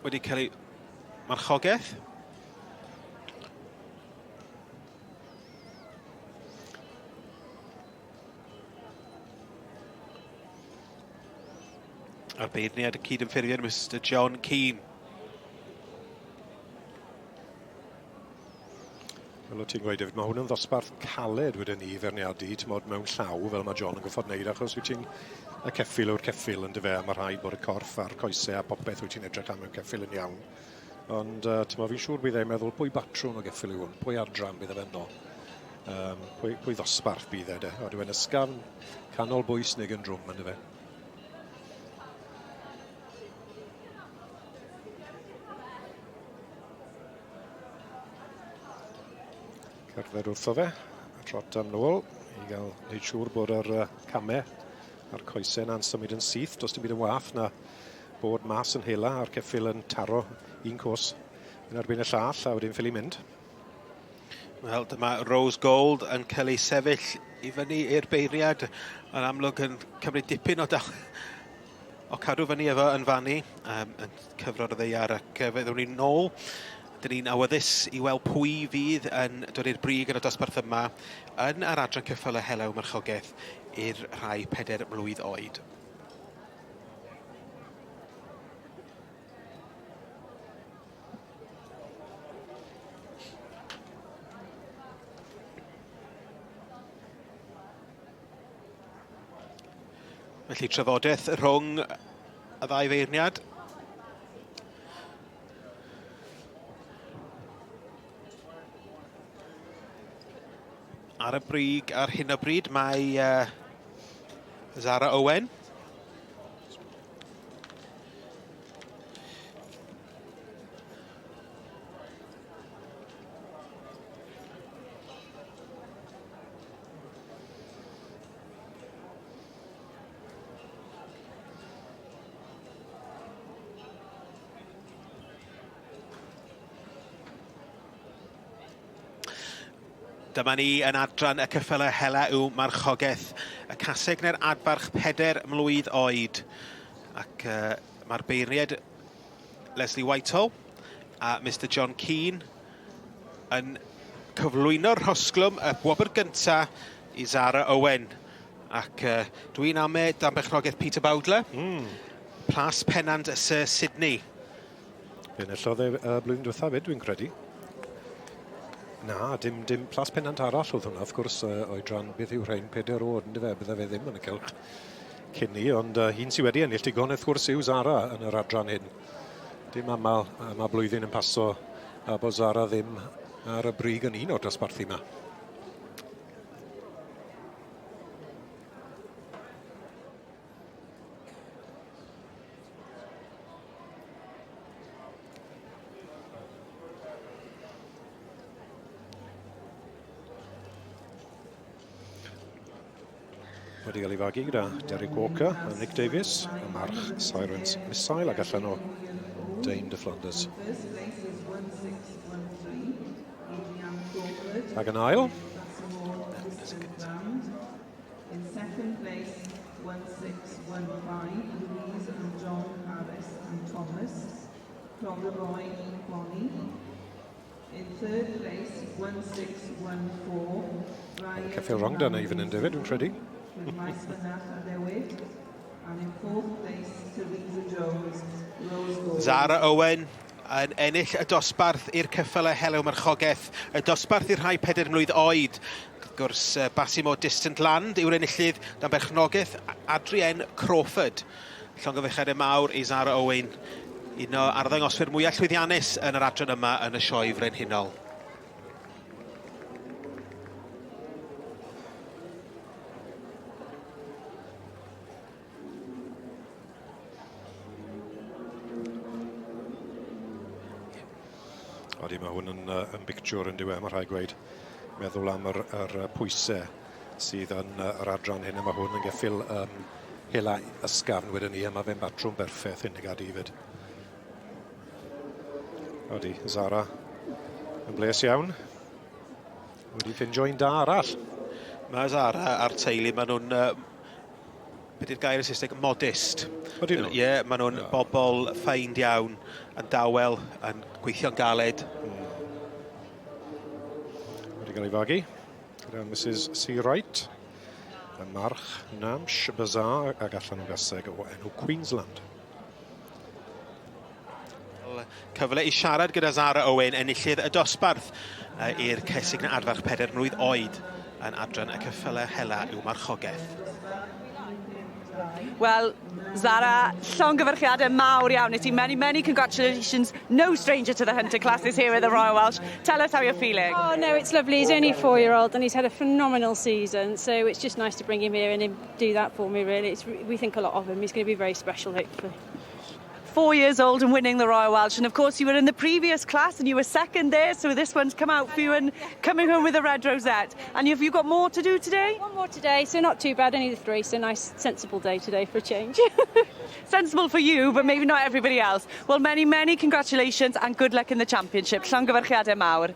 wedi cael ei marchogaeth. A'r beirniad y cyd-ymffurfiad, Mr John Keane. Fel o ti'n gweud, David, mae hwn yn ddosbarth caled wedyn ni i ferniadu, ti'n modd mewn llaw, fel mae John yn goffod wneud, achos wyt ti'n y ceffyl yw'r ceffyl yn dyfe, a mae rhaid bod y corff a'r coesau a popeth wyt ti'n edrych am mewn ceffyl yn iawn. Ond uh, ti'n fi'n siŵr bydd e'n meddwl pwy batrwm o geffyl yw hwn, pwy adran bydd e fe yno, um, pwy, pwy ddosbarth bydd e de. Oedden e'n ysgafn, canol bwys neu yn drwm yn dyfe. Cerdded wrtho fe, a trot am nôl i gael wneud siŵr bod yr uh, camau a'r coesau yna'n symud yn syth. Does dim byd yn wath na bod mas yn hela a'r ceffyl yn taro un cos yn erbyn y llall a wedyn ffili mynd. Wel, dyma Rose Gold yn cael ei sefyll i fyny i'r beiriad yn amlwg yn cymryd dipyn o dal o cadw fyny efo yn fannu um, yn cyfro'r ddeiar ac fe ddown ni'n nôl. Dyn ni'n awyddus i weld pwy fydd yn dod i'r brig yn y dosbarth yma yn yr adran ceffylau helew marchogaeth i'r rhai pedair mlwydd oed. Felly trafodaeth rhwng y ddau feirniad. Ar y brig ar hyn o bryd mae uh, Zara Owen. Dyma ni yn adran y ceffylau hela yw marchogaeth y caseg neu'r adfarch pedair mlwydd oed. Ac uh, mae'r beirniaid Leslie Whitehall a Mister John Keane yn cyflwyno'r rhosglwm y gwobr gynta i Zara Owen. Ac uh, dwi'n ame dan berchnogaeth Peter Bowdler. Plas Pennant Sir Sydney. Fe enillodd e uh, blwyddyn diwethaf fyd, dwi'n credu. Na, dim, dim Plas Pennant arall oedd hwnna, wrth gwrs, uh, oedran beth yw rhain, peder oed, ynddo fe, bydde fe ddim yn y cylch cyn ni, ond uh, un sydd wedi ennill digon, wrth gwrs, yw Zara yn yr adran hyn. Dim aml, mae blwyddyn yn paso a bod Zara ddim ar y brig yn un o'r dosbarthu yma. Wedi cael ei fagu gyda Derek Walker a Nick Davies, y march Sirens Missile ac allan o Dame de Flanders. Ac yn ail, In second place, 1615, Louise and John Harris and Thomas, Clongyroy, Bonnie. In third place, 1614, Ryan Ceffyl wrong dan ei fan hyn, David, dwi'n credu. With Maes Mynach Addewid. And in fourth place, Teresa Jones, Rose Gold. Zara Owen yn ennill y dosbarth i'r ceffylau helew marchogaeth, y dosbarth i'r rhai pedair mlwydd oed. Wrth gwrs, Basimo Distant Land yw'r enillydd dan berchnogaeth Adrienne Crawford. Llongyfarchiadau mawr i Zara Owen, un o arddangoswyr mwyaf llwyddiannus yn yr adran yma yn y Sioe Frenhinol. Odi, mae hwn yn, uh, yn bictiwr yn diwedd, mae rhaid gweud. Meddwl am yr, yr pwysau sydd yn uh, yr adran hyn, a mae hwn yn geffyl um, hela ysgafn wedyn ni, a mae fe'n batrwm berffaith hyn y gadi hefyd. Odi, Zara yn bles iawn. Wedi ffindio un da arall. Mae Zara a'r teulu, maen nhw'n uh, Beth yw'r gair yn Saesneg? Modest. Ydyn nhw? Ie, yeah, maen nhw'n bobl ffeind iawn, yn dawel, yn gweithio'n galed. Wedi cael ei fagu gyda Mrs C. Wright. Y march Namsh Bazaar ag allan o gaseg o enw Queensland. Cyfle i siarad gyda Zara Owen, enillydd y dosbarth i'r cesig na adfarch 4 mlwydd oed yn adran y ceffylau hela i'w marchogaeth. Wel, Zara, llongyfarchiadau mawr iawn i ti. Many, many congratulations. No stranger to the hunter classes here at the Royal Welsh. Tell us how you're feeling. Oh no, it's lovely. He's only 4-year-old and he's had a phenomenal season. So it's just nice to bring him here and him do that for me. Really, we think a lot of him. He's going to be very special, hopefully. 4 years old and winning the Royal Welsh. And of course, you were in the previous class and you were second there. So this one's come out for you and coming home with a red rosette. And have you got more to do today? One more today, so not too bad. Only the three, so nice, sensible day today for a change. Sensible for you, but maybe not everybody else. Well, many, many congratulations and good luck in the championship. Llongyfarchiadau mawr.